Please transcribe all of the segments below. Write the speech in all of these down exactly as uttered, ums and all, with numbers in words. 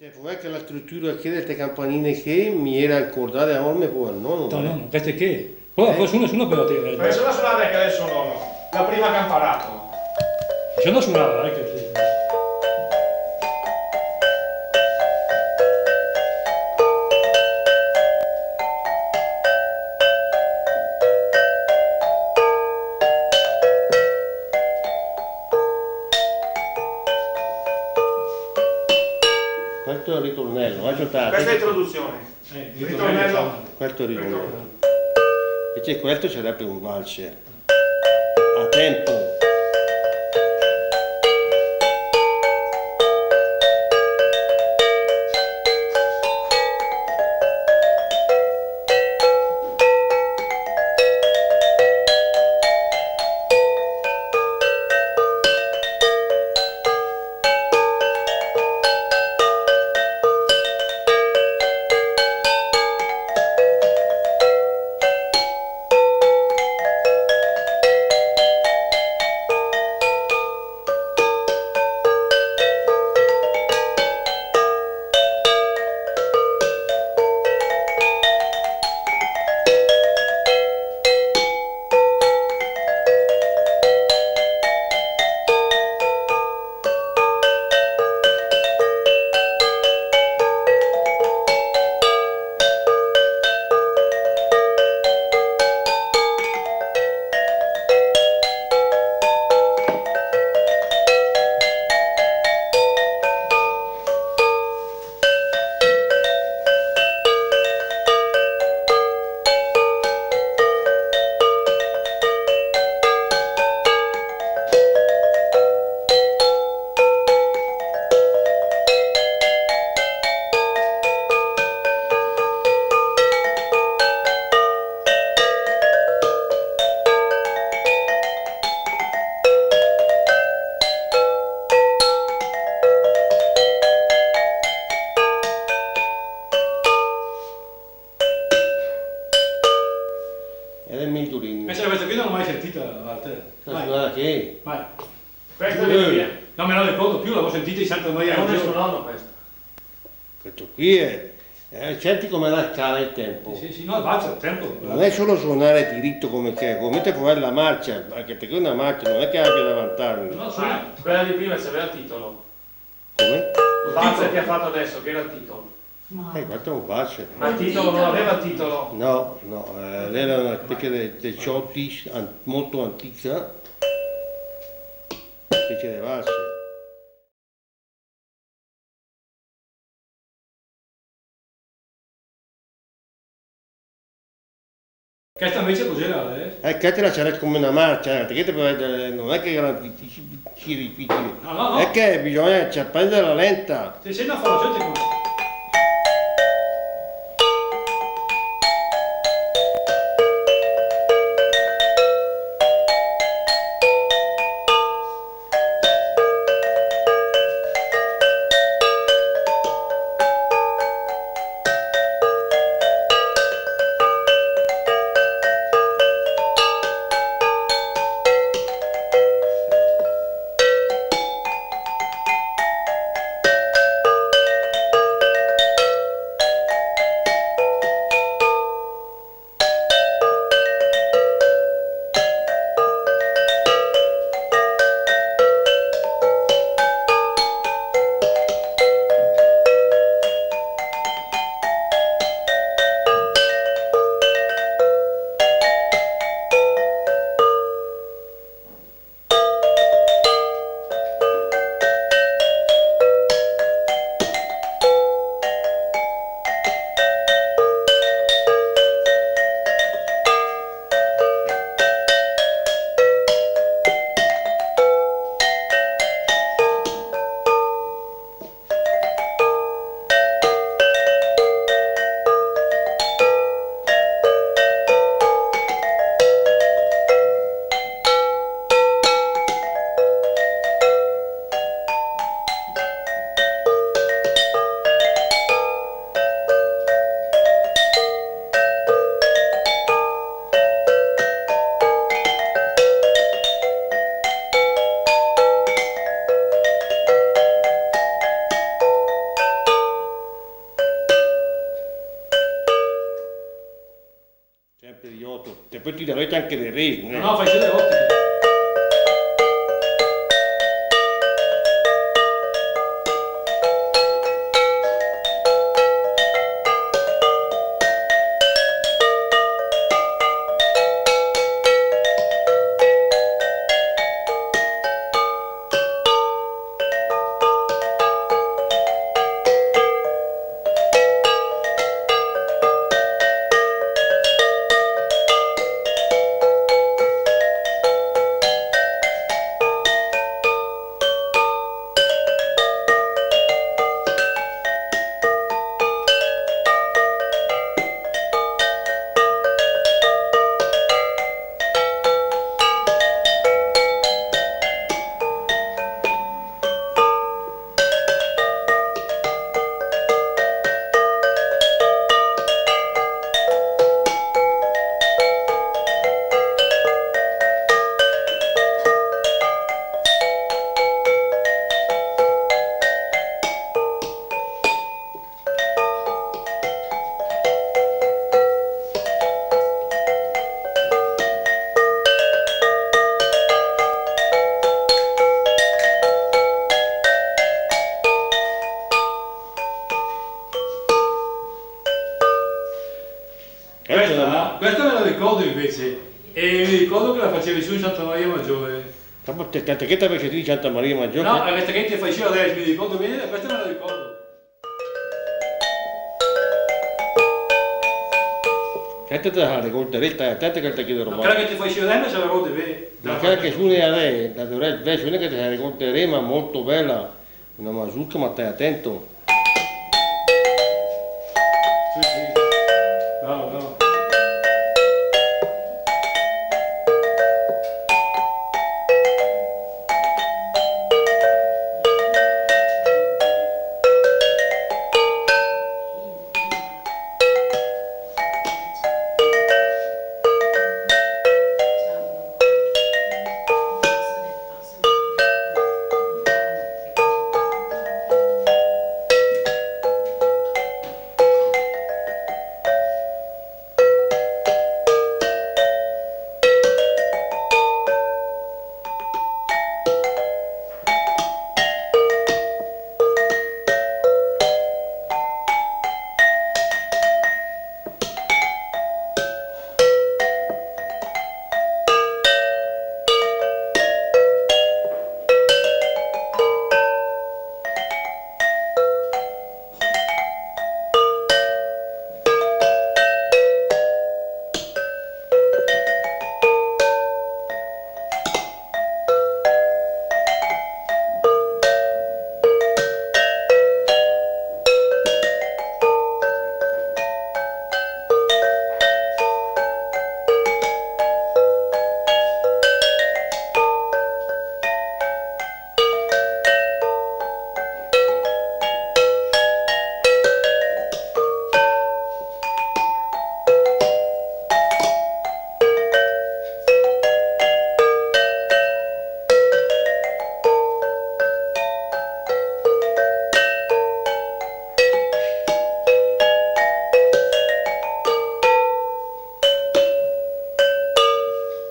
Cioè, pöde vèd che la strütüra ché de ste campanine ché, me l'era scurdada, amò, me pöde, no, no, no, no, queste ché. Però, eh, però suna, suna però te, eh. Perché suna, suna che adesso no, no. La prima che ha imparato. Suna, suna, eh, che te... Questo è il ritornello, eh, ascoltate. Questa è l'introduzione. Eh, il ritornello. Questo è il ritornello. Ritornello. Invece questo sarebbe un valzer. A tempo. Ed è meglio. Eh, questa qui non l'ho mai sentita, Walter. Mai. Guarda che... Mai. Questa è mia. Non me la ricordo più, l'avevo sentita in Santa Maria. È un suo nonno questo. Questo qui è, eh, senti come la scala il tempo. Sì, sì, no, va, c'è il tempo. Non è solo suonare diritto come che, come te fai la marcia, anche perché una marcia non è che abbia davanti. No, sì. Ah, quella di prima c'aveva il titolo. Come? Il valzer che ha fatto adesso, che era il titolo. Eh, quanto un valzer. Ma il titolo non aveva il titolo? No, no, eh, era una specie di, di ciottis, an-, molto antica, specie di valzer. Questa invece cos'era, eh? Eh, questa la sarà come una marcia, eh, perché te puoi vedere, non è che era difficile, difficile. No, no, no. È che bisogna, cioè, prendere la lenta. Sì, sì, no, fa la gente con... Periodo. E pö te davarèt anche de re, eh. No, no, fà sö de otto. Questa, questa me la ricordo invece, e mi ricordo che la facevi su in Santa Maria Maggiore. Ma te, te, te che te facevi in Santa Maria Maggiore? No, questa che te facevi adesso, mi ricordo bene, questa me la ricordo. Sèntet, te la reconteré, sta atènt che te chède roba. No, quela che te fasevi adèss, la reconteré. Ma quela che suna adèss, la dovré, invece, una che te la reconteré, ma molto bella. Una masuca, ma sta atènt. Sì, sì. Bravo, bravo.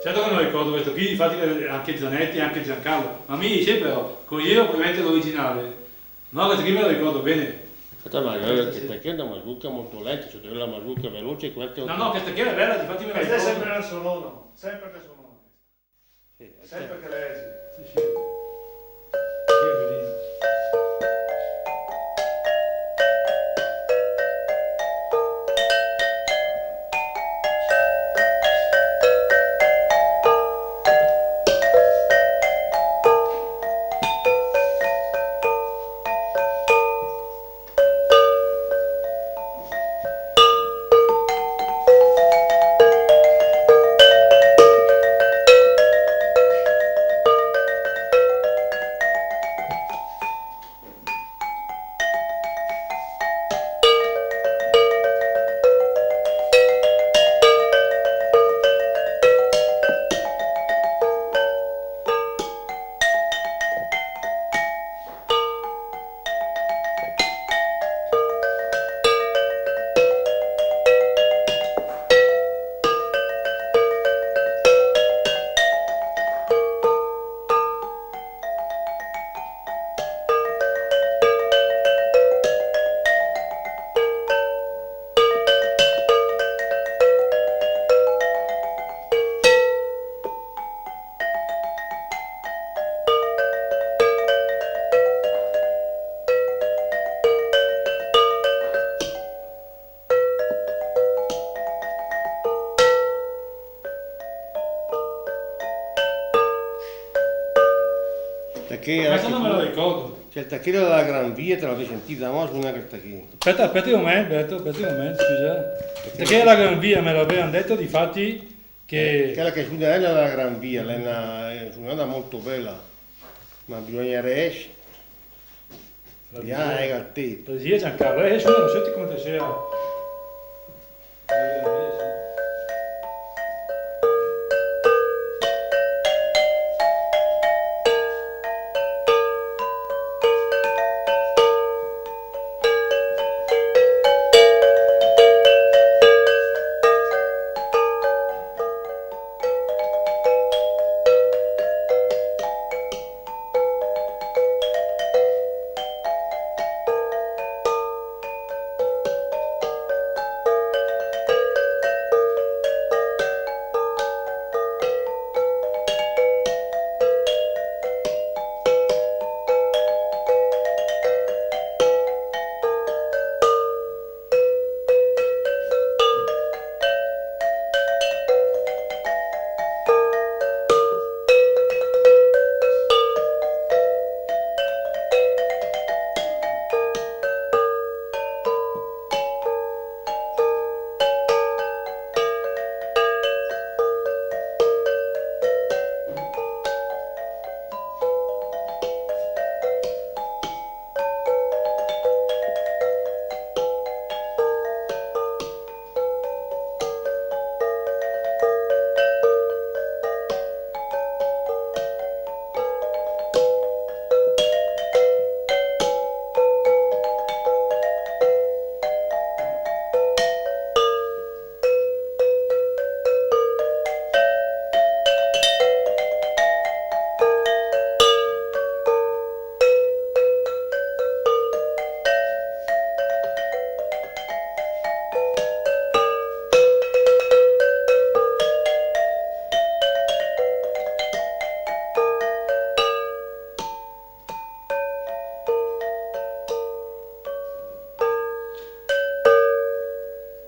Certo che me lo ricordo questo qui, infatti, eh, anche Zanetti, anche Giancarlo. Ma mi dice però, così è ovviamente l'originale. No, questo qui me lo ricordo bene. Aspetta, ma, eh, questa sì, questa qui è una masuca molto lenta, cioè, la masuca veloce, questa... No, no, questa qui è bella, difatti me la ricordo. Questa è sempre nel suono, sempre nel suono. Sì, sempre che leggi. Sì, sì. Che bellino. Che questa non me la ricordo. Cioè, sta chèla de la Gran Via, te l'avì sentida, ma suna questa chì. Aspetta, aspetta un momento, Beto, aspetta un momento, scusa. Perché la Gran Via me l'avevano detto, difatti, che... Eh, quella che suna ella la Gran Via, l'è una, è una sonada molto bella, ma bisogna riesce. La... Via, eh, gatto. Poesia, Giancarlo, eh, scusa, non senti come te sia.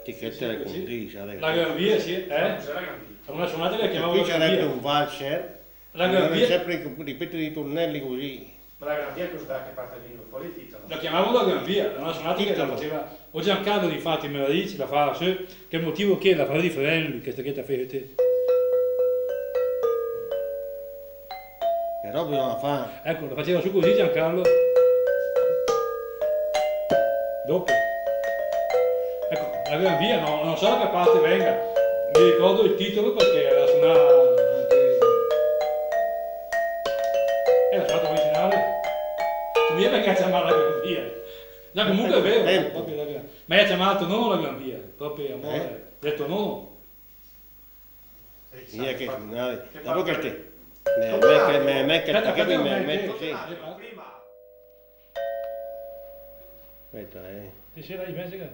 Che, che te la condisa, dai. La Gran Via, sì, eh? Cos'è la Gran Via? È una sonata che chiamavo la Gran Via. Qui sarebbe un valzer. La Gran Via. Sempre ripetere i ritornelli così. Ma la Gran Via cosa ha a che fà col titolo? La chiamavo la Gran Via, è una sonata che la faceva, o Giancarlo difatti me la dice, la fa, sì, che motivo che la fa riferendomi, questa che te fai te. Però bisogna fà. Ecco, la faceva su così Giancarlo. Dopo. Ecco, la Gran Via, no, non so da che parte venga. Mi ricordo il titolo perché la suonava anche, eh, la suonata originale. Somiglia perché la chiamava la Gran Via. No, comunque è vero, proprio la Gran-, ma la chiamava il tuo nonno la Gran Via, proprio amore, eh? Del tuo nonno. Mia che, no, dopo che te, me, me, che me, me, che, aspetta, che aspetta, mi, me, me, sì. Prima. Aspetta, eh. Sì, sì, dai, pensa che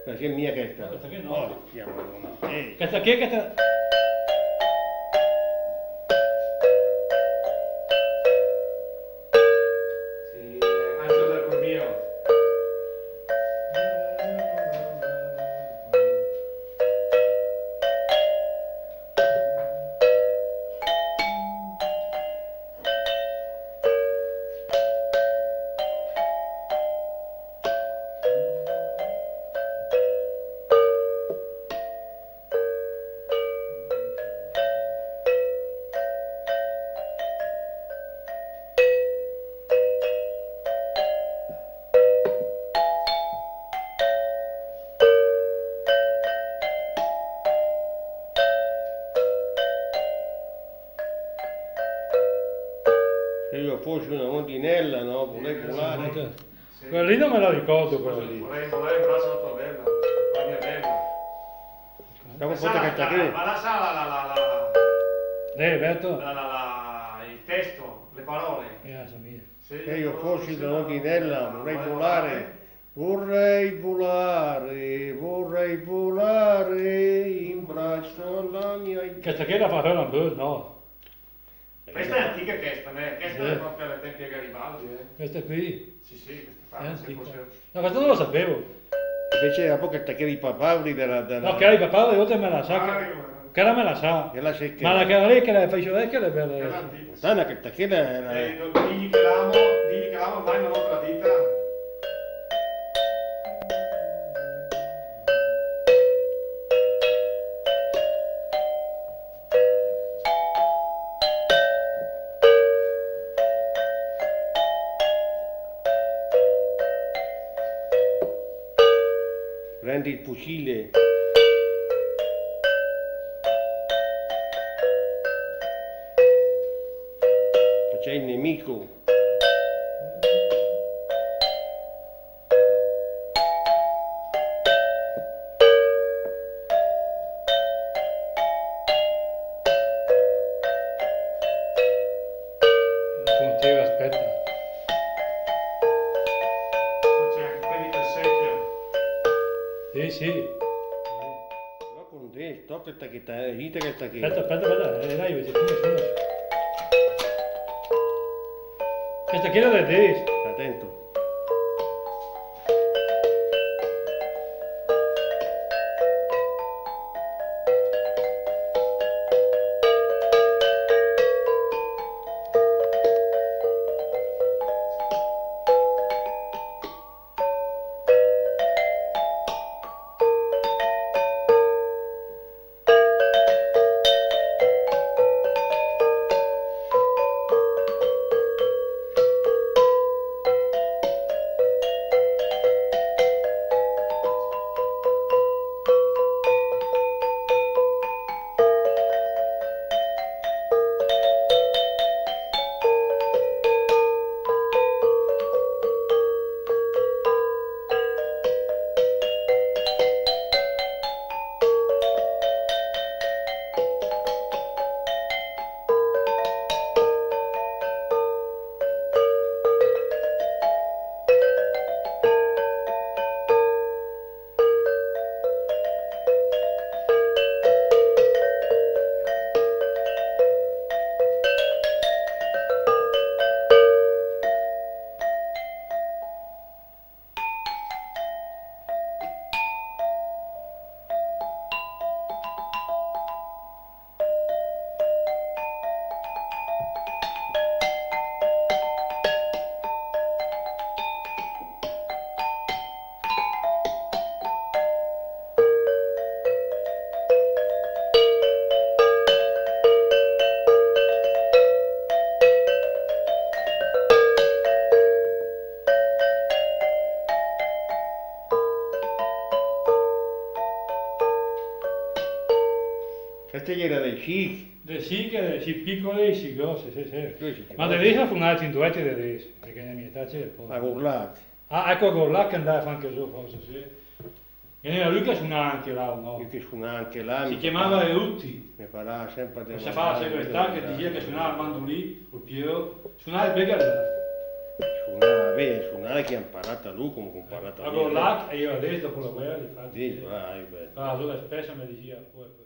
Perché mia questa? No, perché no? Oh, sia Madonna. Eh. Questa che, questa? Sì, Angelo del Cormio. Se io fossi una rondinella, no? Vorrei volare. Quella lì non me la ricordo, quella lì. Vorrei, vorrei un braccio alla tua bella, la mia bella. Stavo un po' attaccata qui. Ma lascia la, la, la, la. Eh, Beto? La, la, la, il testo, le parole. Eh, la so mia. Se io fossi una rondinella, vorrei volare. Vorrei volare, vorrei volare in braccio alla mia... Chèsta ché la fa Roland Bird, no? Chèsta l'è antica chèsta, nè? Chèsta l'è pròpe ai tempi de Garibaldi, eh. Chèsta chì? Sì, sì, chèsta l'è antica. No, chèsta no la savevo. Invece dopo chèsta ché di Papavri de la, de la... No, chèla di Papavri, óltre me la sa, chèla me la sa. Chèla sé che... Ma la, chèla lé che la fai sö, chèla l'è bèla. Chèla l'è antica. Dai, chèsta ché l'è, l'è... Eh, no, digli che l'amo, digli che l'amo, ormai me l'ó tradita. Prendi el fucile. C'è il nemico. Appunto, aspetta. Ma c'è anche quelli che secchiano. Sì, sì. Però con te, tocca sta chitarra, gira sta chitarra. Aspetta, aspetta, aspetta, eh, dai, vedi, come sono. Questa qui è la del Davis. Sta atento. Chèste gh'éra de sìc. De sìc, de sìc pìcole e sìc gròsse, sì, sì. Ma de dés a sunàa i duète de dés, perché ne mia età c'éra pò. A Gorlac. Ah, èco, a Gorlac che andàa a fà anche sö, fórse, sì. Ghe n'éra ü che sunàa anche là, no? Ü che sunàa anche là, se ciamava Euti. Me parlàa sèmper de... Che el se fàa segretà, che el disìa che el sunàa el mandolì, ol piö, sunàa el bègala. Sunàa, beh, sunàa che l'à imparàt lü, come che l'à imparàt lü. A Gorlac, e i éra dés dopo la guèra, difati. Sì, va, eh, beh. Ah, alura spèss el me disìa, pò, pò.